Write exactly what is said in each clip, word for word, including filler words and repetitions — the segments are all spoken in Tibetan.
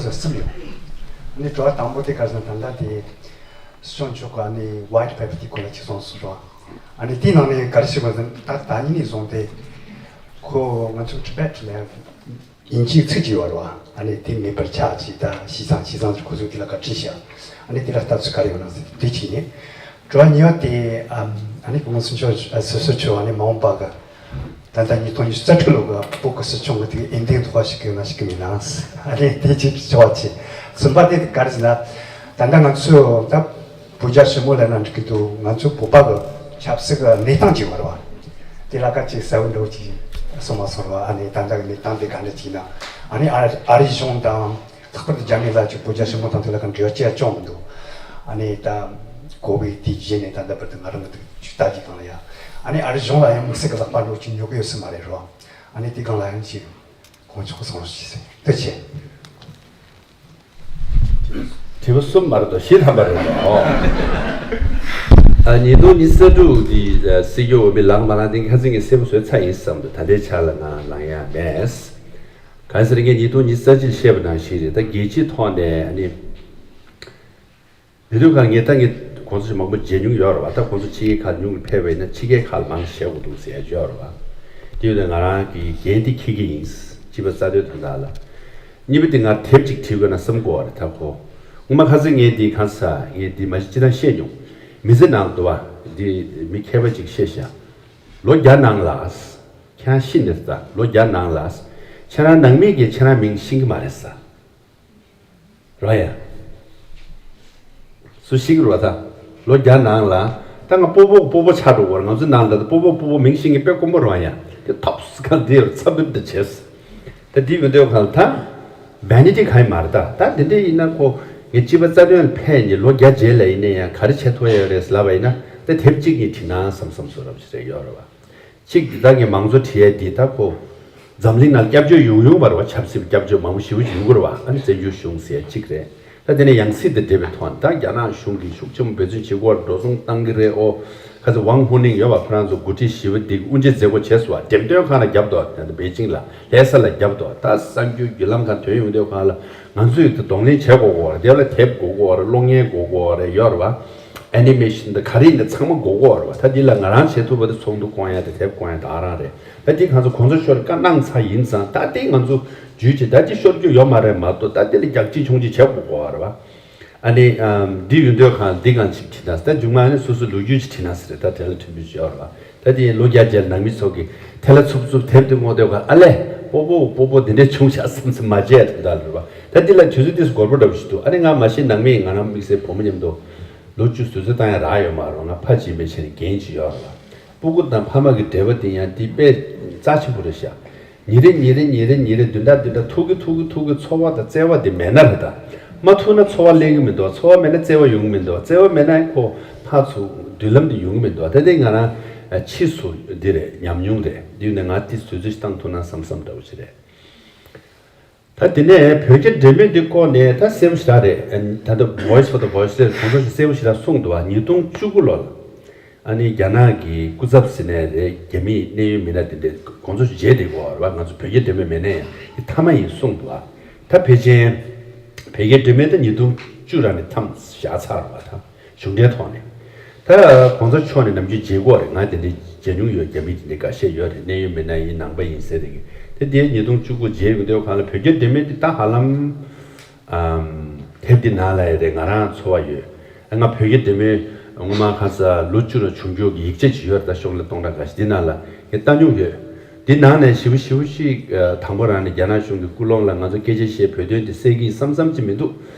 གསུམ་ཡོད། ཨ་ནི་དྲི་བ་དང་པོ་དེ་ག་རེ་ཟེར་ན། ད་ལྟ་དེ་གཞུང་ཕྱོགས་ཀྱི་ཨ་ནི་White Paper་དེའི་སྐོར་ལ་ཅིག་གསུངས་སོང་ར། ཨ་ནི་དེའི་ནང་ནས་ག་རེ་ཞིག་པ་ཟེར་ན། ད་ད་ཉིད་ནས་བཟུང་སྟེ་ཁོ་ང་ཚོ་Tibet་ལ་དབྱིན་ཇིའི་ཚིག་ཅིག་ཡོད་ར། ཨ་ནི་དེ་མེད་པར་ཆགས་ཅིག་ད་ཞི་ཚང་ཞི་ཚང་ཅིག་ཁོ་ཚོས་དེ་ལ་ག་བྲིས་ཤག་ཨ་ནི་དེ་ལ་ལྟ་ཚུལ་ག་རེ་ཡོད་ན་ཟེར་དེ་བྱས་ནས། དྲི་བ་གཉིས་པ་དེ་ཨ་ཨ་ནི་༸གོང་ས་མཆོག་ཨ་སོ་སོ་མཆོག་ཨ་ནི་མ་འོངས་པ་གི་ད་ལྟ་ཉིས་སྟོང་ཉི་ཤུ་རྩ་དྲུག་ལོ་གི་བོད་ཀྱི་སྲིད་སྐྱོང་གི་དེ་གི་འོས་འདེམས་ཐོག་ཞུགས་ཀྱི་ཡོད་ན་ཞུགས་ཀྱི་མེད་ན། ཨ་ནི་དེ་གཅིག་ཕྱོགས་གཅིག་གསུམ་པ་དེ་ག་རེ་ཟེར་ན། ད་ལྟ་ང་ཚོས་ད་བོད་རྒྱ་ཞི་མོལ་ལབ་ན་འགྲིག་གི་འདུག་ང་ཚོ་བོད་པ་གི་ཆབ་སྲིད་ཀྱི་གནས་སྟངས་ཅིག་ཡོད་རེད་བ། དེ་ལ་ཁ་ཅིག་གསལ་བོ་འདྲ་བོ་ཅིག་གསུངས་མ་སོང་ར། ཨ་ནི་ད་ལྟ་གི་གནས་སྟངས་དེ་ག་འདྲ་ཅིག་ཡིན་ན། ཨ་ནི་ཨ་ཨ་རིའི་གཞུང་དང་། ལྷག་པར་དུ་རྒྱ་མི་ལ་ཅིག་བོད་རྒྱ་ཞི་མོལ་དང་དེ་ལ་ག་འབྲེལ་བ་ཅི་ཡང་བྱུང་མི་འདུག་ཨ་ནི་ད་གོ་བའི་དུས་བཞི་ནས་ད་ལྟ་བར་དུ་ང་རང་གི་ཅིག་ལྟ་རྒྱུ་སྒང་ལ་ཡ། ཨ་ནི་ཨ་རིའི་གཞུང་ལ་ཡང་དམིགས་བསལ་གྱི་ལག་པ་འདྲ་བོ་ཅིག་ཉོ་གི་ཡོད་ས་མ་རེད་རོ། ཨ་ནི་དེ་སྒང་ལ་ཡང་ཅིག་དཀོན་མཆོག་གསུང་རོགས་ཞུ་ཟེར་ཐུགས་རྗེ་ཆེ། དྲི་བ་གསུམ་མ་རེད་དོ། བཞི་ཐམ་པ་རེད་དོ། ཨ་ཉིས་སྟོང་ཉི་ཤུ་རྩ་དྲུག་འདི་སྲིད་སྐྱོང་འོས་མི་ལངས་མ་ལངས་དེ་ཁ་སང་ངས་གསལ་པོ་བཟོས་ཚར་ཡིན་བསམ་འདུག་ད་ལྟའི་ཆ་ལ་ང་ལངས་ཡ་མེད། གང་ཟེར་ངས་ཉིས་སྟོང་ཉི་ཤུ་རྩ་གཅིག་བཤད་པ་ནང་བཞིན་རེད། ད་རྒྱལ་སྤྱིའི་ཐོག་ནས་ཨ་ནི། དེ་དུས་ཁ་ངས་ད་ངས་གོང་ས་མཆོག་མང་པོ་མཇལ་མྱོང་ཡོད་རེད་བ། ད་གོང་ས་ཕྱི་རྒྱལ་ཁག་ཉུང་གི་ཕེབས་པ་ཡིན་ན་ཕྱི་རྒྱལ་ཁག་ལ་མང་བཞེས་དགོས་འདུག་ཟེར་ཡ་ཡོད་རེད་བ། དེ་ཡོད་ན་ང་རང་གི་འགན་དེ་འཁྱེར་གྱི་ཡིན། སྤྱི་པ་རྩ་དོན་དོན་དག་ལ། གཉིས་པ་དེ་ང་དེབ་ཅིག་བྲིས་དགོས་ན་བསམ་གོ་བ་རེད། ད་ཁོ་ངོ་མ་ཁ་སང་ངས་འདི་གང་ས་ངས་འདི་མ་གཞི་ཅི་ད་བཤད་མྱོང་། མི་ཚེ་ནང་དུ་བ་འདི་མི་མཁས་པ་ཅིག་བཤད་ཤག་ལོ་བརྒྱ་ནང་ལ་ཁྱེད་རང་ཤི་ནས་ད་ལོ་བརྒྱ་ནང་ལ་ཁྱེད་རང་ནང་མི་གིས་ཁྱེད་རང་མིང་ཤེས་ཀྱི་མ་རེད་ས། རོ་ཡ། སུ་ཞིག་རོ་ད། ལོ་བརྒྱ་ནང་ལ། ད་ང་སྤོ་བོ་སྤོ་བོ་ཆགས་འགྲོ་གོ་ར། ང་ཚོ་ནང་ལ་ད་སྤོ་བོ་སྤོ་བོ་མིང་ཤེས་མཁན་དཔེ་དཀོན་པོ་རོ་ཡ། དེ་ཐོབ་སི་གང་དེ་ཚབ་འདུར་དུ་བྱས། ད་དེ་ཡོད་དུས་གང་ལ་ད། བེ་ནི་ཏི་ག་ཡི་མ་རེད་ད། ད་དེ་འདྲ་ཡིན་ན་ཁོ། ངས་སྤྱི་པ་རྩ་དོན་ལ་ཕེབས་ནས་ལོ་བརྒྱ་རྗེས་ལ་ཡིན་ན་ཡང་ག་རེ་བྱེད་ཐུབ་ཡ་ཡོད་རེད་ལབ་པ་ཡིན་ན། ད་དེབ་གཅིག་གཉིས་བྲིས་ན་བསམ་བསམ་བཟོ་རབས་ཞིག་རེད་ཡོད་རེད་བ། གཅིག་འདི་དག་ངས་མང་གཙོ་བྲིས་ཡས་འདི་ད་ཁོ། འཛམ་གླིང་ནང་སྐྱབས་བཅོལ་ཡོང་ཡོང་བ་རེད་བ། ཆབ་སྲིད་སྐྱབས་བཅོལ་མང་པོ་ཞེ་པོ་ཅིག་ཡོང་གི་རེད་བ། ཨ་ནི་བཙན་བྱོལ་གཞུང་ཟེར་ཡས་གཅིག་རེད། ད་དེ་ནས་ཡང་སྲིད་དང་འབྲེལ་བའི་ཐོག་ནས་ད་རྒྱ་ནག་གཞུང་གིས་ཤུགས་ཆེན་པོ་འབད་བརྩོན་བྱེད་དགོས་རེད། འགྲོ་སོང་བཏང་གི་རེད། ཨོ། ཁ་ཚ་ཝང་ཧུ་ནིང་ཡོད་བ། ཁོ་རང་ཚོ་འགོ་ཁྲིད་ཞི་བ་འདི་དབུ་འབྱེད་མཛད་སྒོ་བྱས་སོང་བ། འགྲེམས་སྟོན་ཁང་ལ་བརྒྱབ་འདུག་ད་ལྟ་པེ་ཅིང་ལ་ལྷ་ས་ལ་བརྒྱབ་འདུག་ད་གསར་འགྱུར་བརྒྱུད་ལམ་ཁག་ཐོན་ཡོང་དུས་ཁང་ལ་ང་ཚོས་ད་གདོང་ལེན་བྱེད་དགོས་ཀྱི་ཡོད་རེད། དེ་ལ་དེབ་དགོས་ཀྱི་ཡོད་རེད། གློག་བརྙན་དགོས་ཀྱི་ཡོད་རེད། ཡོད་རེད་བ། ཨེ་ནི་མེ་ཤིན་དང་ག་རེ་ཡིན་ན་ཚང་མ་དགོས་ཀྱི་ཡོད་རེད་བ། ད་འདི་ལ་ང་རང་བྱེད་ཐུབ་པ་དེ་ཚོགས་འདུ་བསྐོང་ཡ་དེ་དེབ་བསྐོང་ཡ་དེ་ཨ་རང་རེད། ད་འདི་ང་ཚོ་གོང་ས་མཆོག་ལ་བཀའ་གནང་ཚར་ཡིན་ཙང་ད་འདི་ང་ཚོ་བརྒྱུད་བྱས་ད་འདི་ཤོར་རྒྱུ་ཡོད་མ་རེད་མ་གཏོགས། ད་འདི་ལ་རྒྱག་ཅི་མཆོང་ཅི་བྱེད་དགོས་ཀྱི་ཡོད་རེད་བ། ཨ་ནི་ཨམ་འདི་ཡོད་དུས་གང་འདི་གང་ཅིག་བྲིས་ན། ད་མཇུག་མ་ནི་སོ་སོ་ལོ་རྒྱུས་ཅིག་བྲིས་ན་ཟེར། ད་དེ་ལ་མཐུན་འགྱུར་ཅིག་ཡོད་རེད་བ། ད་དེ་ལོ་བརྒྱ་རྗེས་ལ་ནང་མི་ཚོ་གིས་དེ་ལ་འཚུབ་འཚུབ་དེབ་དེ་མངོན་དུས་གང་ཨ་ལས་སྤོ་བོ་སྤོ་བོ་འདི་འདྲས་བྱུང་ཤག་བསམ་བསམ་མ་བྱས་དོན་དག་རེད་བ། ད་འདི་ལ་དུས་ཚོད་དེ་སྐོར་པོ་འདྲ་པོ་ཞིག་འདུག་ཨ་ནི་ང་མ་གཞི་ནང་མི་ཡིན། ང་རང་དམིགས་བསལ་བུ་མོ་མཉམ་དུ་ལོ་བཅུ་དུས་ཚོད་བཏང་ཡ་རག་ཡོད་མ་རེད། ང་ཕ་ཅིག་ཡིན་པའི་ཆ་ནས་འགན་ཅིག་ཡོད་རེད་བ། སྤུ་གུ་དང་ཕ་མ་གི་འབྲེལ་བ་དེ་ཡང་འདི་དཔེ་རྩ་ཆེན་པོ་རེད་ཤག་ཉིན་རེ་ཉིན་རེ་ཉིན་རེ་ཉིན་རེ་བདུན་ཕྲག་བདུན་ཕྲག་ཐུག་གི་ཐུག་གི་ཐུག་གི་འཚོ་བ་དང་བརྩེ་བ་དེ་མེད་ན་རེད་ད། མ་ཐུག་ན་འཚོ་བ་སླེབས་ཀྱི་མི་འདུག་འཚོ་བ་མེད་ན་བརྩེ་བ་ཡོང་གི་མི་འདུག་བརྩེ་བ་མེད་ན་ཁོ་ཕར་ཚུར་མདུན་ལམ་དེ་ཡོང་གི་མི་འདུག་ད་དེ་ང་རང་ཕྱིས་སུ་འདི་རེད། ཉམས་མྱོང་རེད། འདི་ནས་ང་དེ་དུས་ཚོད་ཅིག་བཏང་ཐུབ་ན་བསམ་བསམ་འདྲ་བོ་ཞིག་རེད། ད་དེ་ནས་བོད་རྒྱ་འབྲེལ་མོལ་འདི་སྐོར་ནས་ད་གསལ་པོ་ཞེ་དྲག་རེད། ད་ལྟ་Voice for the Voiceless་གོང་ས་མཆོག་གསལ་པོ་ཞེ་དྲག་གསུངས་འདུག་བ། ཉིས་སྟོང་བཅུ་དགུ་ལོ་ལ། ཨ་ནི་རྒྱ་ནག་གི་སྐུ་ཚབ་ཟེར་ནའི་རེད། རྒྱ་མིའི་གནད་ཡོད་མི་སྣ་དེ་འདྲས་གོང་ས་མཇལ་བསྡད་ཀྱི་ཡོད་རེད་བ། ང་ཚོ་བོད་རྒྱ་འབྲེལ་མོལ་མེད་ན་ཡང་འདི་མཐའ་མ་ཡིན་གསུངས་འདུག་ཨ། ད་ཕལ་ཆེར་བོད་རྒྱ་འབྲེལ་མོལ་ད་ཉིས་སྟོང་བཅུ་རང་ནས་མཚམས་བཞག་ཚར་བ་དང་གཞུང་འབྲེལ་ཐོག་ནས། ད་གོང་ས་མཆོག་ནས་ནམ་རྒྱུན་མཇལ་ཀྱི་ཡོད་རེད། ང་དེ་འདྲས་མཇལ་མྱོང་ཡོད། རྒྱ་མི་དེ་འདྲས་འགའ་ཤས་ཡོད་རེད། གནད་ཡོད་མི་སྣ་ཡིན་ནང་པ་ཡིན་ཟེར་དེ་གི་དེ་དེ་ཉིས་སྟོང་བཅུ་དགུ་མཇལ་ཡོང་དུས་གང་ལ་བོད་རྒྱ་འབྲེལ་མོལ་དེ་ད་ཧ་ལམ། ཨམ། དེབ་འདི་ནང་ལ་ཡ་རེད། ང་རང་ཚོར་བ་ཡོད། ང་བོད་རྒྱ་འབྲེལ་མོལ་ངོ་མ་ཁ་ས་ལོ་བཅུ་ལ་བྱུང་རྒྱུ་གི་ཡིག་ཆ་ཅིག་ཡོད་རེད། ད་ཤོག་ལྷེ་སྟོང་ཕྲག་འགའ་ཞིག་འདི་ནང་ལ་ངས་བལྟ་མྱོང་ཡོད། འདི་ནང་ནས་ཞེ་པོ་ཞེ་པོ་ཞིག་དང་པོ་རང་ནས་རྒྱ་ནག་གཞུང་གི་སྐུལ་སློང་ལ་ང་ཚོ་སྐད་ཆ་བཤད་བོད་དོན་འདི་སེལ་གྱི་ཡིན་བསམ་བསམ་ཅིག་མི་འདུག་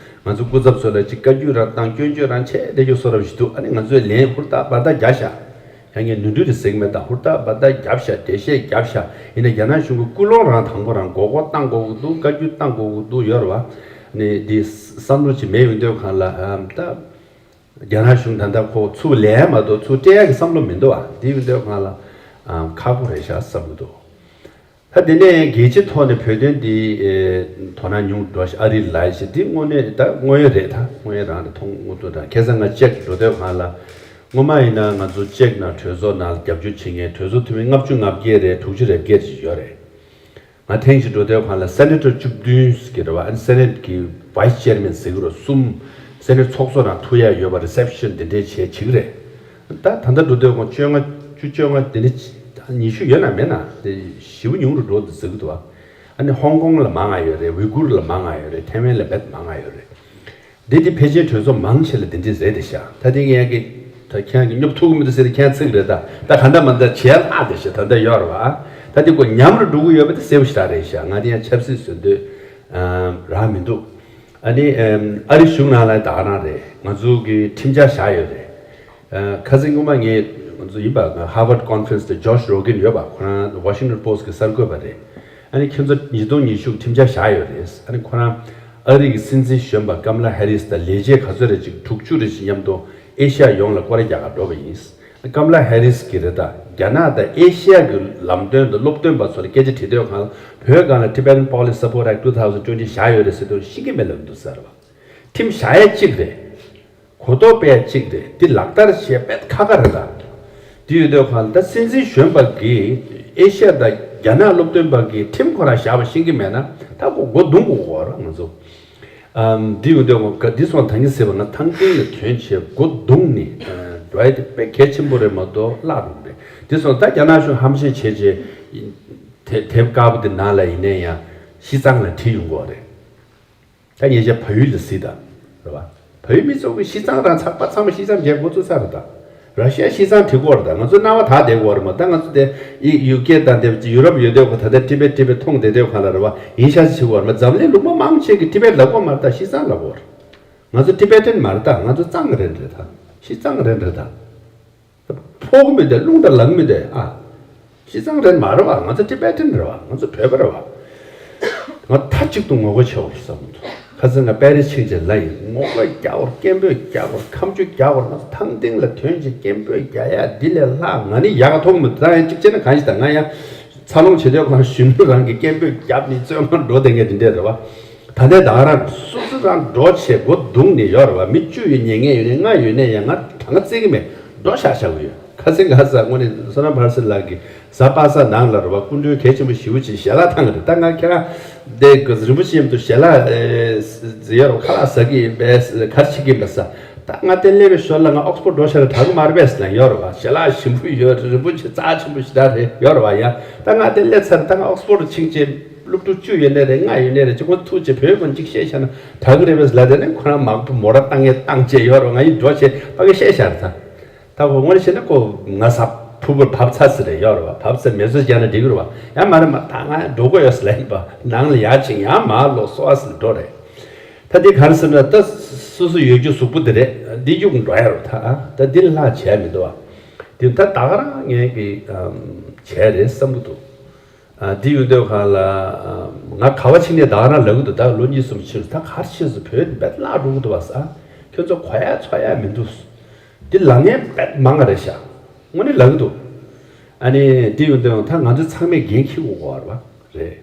ང་ཚོ་སྐུ་ཚབ་ཚོ་ལ་ཅིག་བཀའ་བཀྱོན་རང་བཏང་སྐྱོན་བརྗོད་རང་བྱས་བསྡད་རྒྱུ་བཟོ་འདྲ་ཞིག་འདུག་ཨ་ནི་ང་ཚོས་ལན་ཧུར་ཐག་འབར་ཐག་རྒྱག་ཤག་ཡང་ངས་ནོར་འཁྲུལ་དེ་གཟིགས་མེད་དང་ཧུར་ཐག་འབར་ཐག་རྒྱབ་ཤག་འགྲེལ་བཤད་རྒྱབ་ཤག་ཡིན་ན་རྒྱ་ནག་གཞུང་གི་སྐུལ་སློང་རང་དང་པོ་རང་མགོ་སྐོར་བཏང་དགོས་ཀྱི་འདུག་བཀའ་བཀྱོན་བཏང་དགོས་ཀྱི་འདུག་ཡོད་རེད་བ། ནི་འདི་བསམ་བློ་ཅིག་མེད་ཡོང་དུས་གང་ལ་ཨམ་ད་རྒྱ་ནག་གཞུང་ད་ལྟ་ཁོ་ཚུར་ལེན་མ་གཏོགས་ཚུར་སྤྲད་ཡག་གི་བསམ་བློ་མི་འདུག་བ། འདི་ཡོང་དུས་གང་ལ་ཨམ་ཁག་པོ་རེད་ཤག་བསམ་གྱི་འདུག་ད་དེ་ནས་རྒྱལ་སྤྱིའི་ཐོག་ནས་བོད་དོན་འདི་ཨེ་དོ་སྣང་ཉུང་འགྲོ་ཞིག་ཨ་རི་ལ་ཞིག་འདི་དངོས་གནས་ད་དངོས་ཡོད་རེད། ད་དངོས་ཡོད་རང་རེད། མཐོང་དངོས་ཐོག་དང་ཁ་སང་ང་ཅེག་འགྲོ་དུས་གང་ལ་སྔོན་མ་ཡིན་ན་ང་ཚོ་ཅེག་ནང་གྲོས་ཚོགས་ནང་ལ་རྒྱབ་སྐྱོར་བྱེད་མཁན་གྲོས་ཚོགས་འཐུས་མི་ལྔ་བཅུ་ང་བརྒྱད་རེད། དྲུག་ཅུ་རེ་བརྒྱད་ཅིག་ཡོད་རེད། ང་ཐེངས་ཤིག་འགྲོ་དུས་གང་ལ་སེ་ནེ་ཊར་བཅུ་བདུན་ཟེར་གྱི་རེད་བ། ཨ་ནི་སེ་ནེ་ཊི་གི་བྷའི་སི་ཅེར་མེན་ཟེར་གྱི་རེད། གསུམ་སེ་ནེ་ཊི་ཚོགས་གཙོ་རང་ཐུག་ཡ་ཡོད་པ། རི་སེབ་ཤན་འདི་འདྲའི་བྱས་བྱེད་ཀྱི་རེད། ད་ད་ལྟ་འགྲོ་དུས་ཁོང་བཅོ་ལྔ་བཅུ། བཅོ་ལྔ་དེ་ནི་ཉི་ཤུ་ཡོད་ན་མེད་ན་དེ་ཞེ་པོ་ཉུང་རུ་འགྲོ་འདུག་ཟེར་གྱི་འདུག་བ། ཨ་ནི་ཧོང་ཀོང་ལ་མང་ང་ཡོད་རེད། ཝི་གུར་ལ་མང་ང་ཡོད་རེད། ཐའེ་ཝན་ལ་རྦད་མང་ང་ཡོད་རེད། འདི་དེ་ཕལ་ཆེར་གྲོས་ཚོགས་མང་ཆེ་ལ་འདི་འདྲ་རེད་དེ་ཤག་ད་དེ་ངས་ཀྱི་ད་ཁྱེད་ཀྱི་སྙོབ་ཐུབ་ཀྱི་མི་འདུག་ཟེར་ཏེ་ཁྱེད་ཚིག་རེད། ད་ད་ག་འདྲ་མ་འདྲ་བྱས་ལྷག་དེ་ཤག་ད་ལྟ་ཡོད་རེད་བ། ད་དེ་ཀོ་ཉམས་རུ་འགྲོ་གི་ཡོད་པ་དེ་གསལ་པོ་ཞེ་དྲག་རེད་ཤག་ང་དེ་ཡང་ཆབ་སྲིད་བཟོ་འདོད་རང་མི་འདུག་ཨ་ནི་ཨ་རི་གཞུང་ནང་ལ་ད་ག་རང་རེད། ང་ཚོ་གི་ཁྲིམས་འཆར་བཞག་ཡོད་རེད། ཁ་སང་སྔོན་མ་ངས་ང་ཚོ་ཡིན་པ་Harvard Conference དེ་Josh Rogin ཡོད་པ། ཁོ་རང་Washington Post གི་གསར་འགོད་པ་རེད། ཨ་ནི་ཁྱོད་ཚོ་ཉིས་སྟོང་ཉི་ཤུ་ཁྲིམས་འཆར་བཞག་ཡོད་རེད། ཨ་ནི་ཁོ་རང་ཨ་རི་གི་སྲིད་འཛིན་གཞོན་པ་ཀམ་ལ་ཧེ་རིས་དང་ལས་བྱེད་ག་ཚོད་རེ་ཅིག་དྲུག་ཅུ་རེ་ཅིག་མཉམ་དུ་ཨེ་ཤ་ཡ་ཡོངས་ལ་སྐོར་ར་རྒྱག་ག་འགྲོ་བ་ཡིན། ཀམ་ལ་ཧེ་རིས་གི་རེད། ད་རྒྱ་ནག་དང་ཨེ་ཤ་ཡ་གི་ལམ་སྟོན་དང་སློབ་སྟོན་པ་ཚོ་ལ་སྐད་ཆ་དྲིས་དུས་གང་ལ་བོད་སྒང་ལ་Tibetan Policy Support Act two thousand twenty བཞག་ཡོད་རེད་ཟེར་དུས་ཤེས་ཀྱི་མེད་ལབ་འདུག་ཟེར་བ། ཁྲིམས་བཞག་ཡས་གཅིག་རེད། གོ་རྟོགས་སྤེལ་གཅིག་རེད། འདི་ལག་བསྟར་བྱེད་དཔེ་ཁག་ཁག་རེད་ད། འདི་ཡོད་དུས་གང་ལ་ད་སྲིད་འཛིན་གཞོན་པ་གིས་ཨེ་ཤ་ཡ་དང་རྒྱ་ནག་སློབ་སྟོན་པ་གིས་ཁྲིམས་ཁོ་རང་བཞག་པ་ཤེས་ཀྱི་མེད་ན་ད་ཁོ་མགོ་རྡུང་དགོས་ཀྱི་ཡོད་རེད་ང་ཚོ། ཨམ། འདི་ཡོད་དུས་ང་འདི་སོང་ད་གིན་ཟེར་བ་ང་ཐང་ཀིང་ལ་ཐོན་བྱས་མགོ་རྡུང་ནས་འགྲོ་ཡ་དེ་དཔེ་གལ་ཆེན་པོ་རེད་མ་གཏོགས་བརླག་འགྲོ་གི་རེད། འདི་སོང་ད་རྒྱ་ནག་གཞུང་ཧམ་བཤད་བྱས་བྱས་དེབ་དཀར་པོ་འདི་ནང་ལ་ཡིན་ནའི་ཡང་ཤི་ཙང་ལ་བྲིས་ཡོང་གི་ཡོད་རེད། ད་ཉེ་ཆར་བལ་ཡུལ་ལ་གཟིགས་དང་། རེད་བ། བལ་ཡུལ་མི་ཚོ་གི་ཤི་ཙང་རང་ཚགས་པ་ཚང་མ་ཤི་ཙང་བྱས་འགོ་བཙུགས་ཚར་རེད་ད། ར་ཤི་ཡ་ཤི་ཙང་བྲིས་ཀྱི་ཡོད་རེད་ད། ང་ཚོ་སྣང་བ་དག་བསྡད་ཀྱི་ཡོད་རེད་མ། ད་ང་ཚོ་དེ་ཡི་ཡུ་ཀེ་དང་དེ་ཡུ་རོབ་ཡོད་དུས་ཁོ་ད་ལྟ་ཏི་བེད་ཏི་བེད་མཐོང་བསྡད་དུས་གང་ལ་རེད་བ། ཡིན་ཤག་ཅིག་བྱེད་ཀྱི་ཡོད་རེད་མ། འཛམ་གླིང་ལུང་པ་མང་ཆེ་གི་ཏི་བེད་ལབ་ཀྱི་ཡོད་མ་རེད་ད། ཤི་ཙང་ལབ་ཀྱི་ཡོད་རེད། ང་ཚོ་ཏི་བེད་ཏན་མ་རེད་ད། ང་ཚོ་ཙང་གི་རེད་རེད་ད། ཤི་ཙང་གི་རེད་རེད་ད། ཕོག་མི་དེ་རླུང་དང་ལངས་མི་དེ་ཨ། ཤི་ཙང་རེད་མ་རེད་བ། ང་ཚོ་ཏི་བེ་ཏན་རེད་བ། ང་ཚོ་བོད་པ་རེད་བ། ང་མཐའ་གཅིག་ཏུ་ངོ་རྒོལ་བྱེད་དགོས་བསམ་འདུག་ཁ་སང་ང་པེ་རི་ཕྱིན་ཆད་ལ་ཡིན། ངོ་རྒོལ་རྒྱག་དགོས། སྐད་འབོད་རྒྱག་དགོས། ཁ་མཆུ་རྒྱག་དགོས། ང་ཚོ་ཐང་སྟེང་ལ་ཐོན་ཅིག་སྐད་འབོད་རྒྱག་ཡ་འདི་ལས་ལྷག་ང་ནི་ཡག་མཐོང་མི་འདུག་ད་ཡང་གཅིག་བྱས་ན་གང་ཞིག་ད་ང་ཡང་། འཚར་ལོངས་བྱེད་དུས་ཁོང་གཞོན་ནུ་རང་གི་སྐད་འབོད་བརྒྱབ་ནས་བཙོན་ཁང་འགྲོ་བསྡད་མཁན་དེ་འདྲས་རེད་བ། ད་ལྟའི་ད་ག་རང་སོ་སོ་རང་འགྲོ་བྱས་མགོ་བརྡུངས་ནས་ཡོད་རེད་བ། མི་བཅུ་ཡོད་ཉེས་ངན་ཡོད་ནས་ལྔ་ཡོད་ནས་ཡང་ང་གྲངས་ཀ་བརྩི་གི་མེད། འགྲོ་བཞག་བཞག་གི་ཡོད། ཁ་སང་ག་ས་དངོས་གནས་བསོད་ནམས་ཕར་སི་ལགས་ཀྱིས་གཟའ་པ་སངས་ནང་ལ་རེད་བ། སྐུ་མགྲོན་གལ་ཆེན་པོ་ཞེ་པོ་ཅིག་ཞལ་ལག་བཏང་གི་རེད། ད་ང་ཁྱེད་རང་དེ་རིན་པོ་ཆེ་མཉམ་དུ་ཞལ་ལག་ཡོད་རེད་བ། ཁ་ལག་ཟ་གི་ཡིན་པས་ག་རེ་བྱེད་ཀྱི་ཡིན་པས་ཟ། ད་ང་དེ་སླེབས་པའི་ཞོར་ལ་ང་ཨོག་སྤོར་འགྲོ་ཤར་དྲག་མ་རེད་པས་ལ་ཡོད་རེད་བ། ཞལ་ལག་ཞིམ་པོ་ཡོད་རེད། རིན་པོ་ཆེ་རྩ་ཆེན་པོ་ཞེ་དྲག་རེད་ཡོད་རེད་བ། ཡ་ད་ང་དེ་སླེབས་ཚར། ད་ང་ཨོག་སྤོར་ཕྱིན་ཆད་སློབ་ཕྲུག་བཅུ་ཡོད་ནའི་རེད། ལྔ་ཡོད་ནའི་རེད། ཅིག་ཁོ་ཐུག་ཆེ་བོད་ཁོ་གཅིག་བཤད་བྱས་ན་དྲག་གི་རེད་པས་ལ། དེ་ནས་ཁོ་རང་མང་པོ་མོ་ར་བཏང་ངེ་བཏང་བྱས་ཡོད་རེད་བ། ང་ཡིན་འགྲོ་བྱས་ཕ་གི་བཤད་ཤར་ད། ད་ཁོ་དངོས་གནས་བཤད་ན་ཁོ་ང་ས་ཕུ་བོར་བབས་ཚར་ཟེར་རེད་ཡོད་རེད་བ། བབས་ཚར་མེད་ཚོད་བྱས་ན་འགྲིག་གི་རེད་བ། ཡང་མ་རེད་མ། ད་ང་འགྲོ་དགོས་ཡོད་ཟེར་ལ་ཡིན་པ། ནང་ལ་ཡར་ཕྱིན་ཡང་མར་ལོག་སོ་ཨ་ཟེར་འགྲོ་རེད། ད་འདི་ག་རེ་ཟེར་ན་ད་སོ་སོ་ཡོད་རྒྱུ་གཟུགས་པོ་འདི་རེད། འདི་གཡུག་འགྲོ་ཡ་རོ། ད་ཨ་ད་འདི་ལ་ལྷག་བྱས་མི་འདུག་ཨ། འདི་ད་ད་ག་རང་ངས་ཀྱི་བྱས་རེད་བསམ་གྱི་འདུག་ཨ་འདི་ཡོད་དུས་གང་ལ་ང་ག་བ་ཕྱིན་ནས་ད་ག་རང་ལབ་གི་འདུག་ད་ལོ་གཉིས་གསུམ་ཕྱིན་ད་ག་རེ་བྱས་སོང་། བོད་འདི་བེད་ལག་འགྲོ་གི་འདུག་བ་ས། ཁྱོད་ཚོ་གོ་ཡ་ཚོར་ཡ་མི་འདུག་འདི་ལ་ངས་བེད་མང་ང་རེད་ཤག་དངོས་གནས་ལབ་གི་འདུག་ཨ་ནི་འདི་ཡོད་དུས་ད་ང་ཚོ་ཚང་མས་འགན་འཁྱེར་དགོས་གོ་བ་རེད་བ། རེད།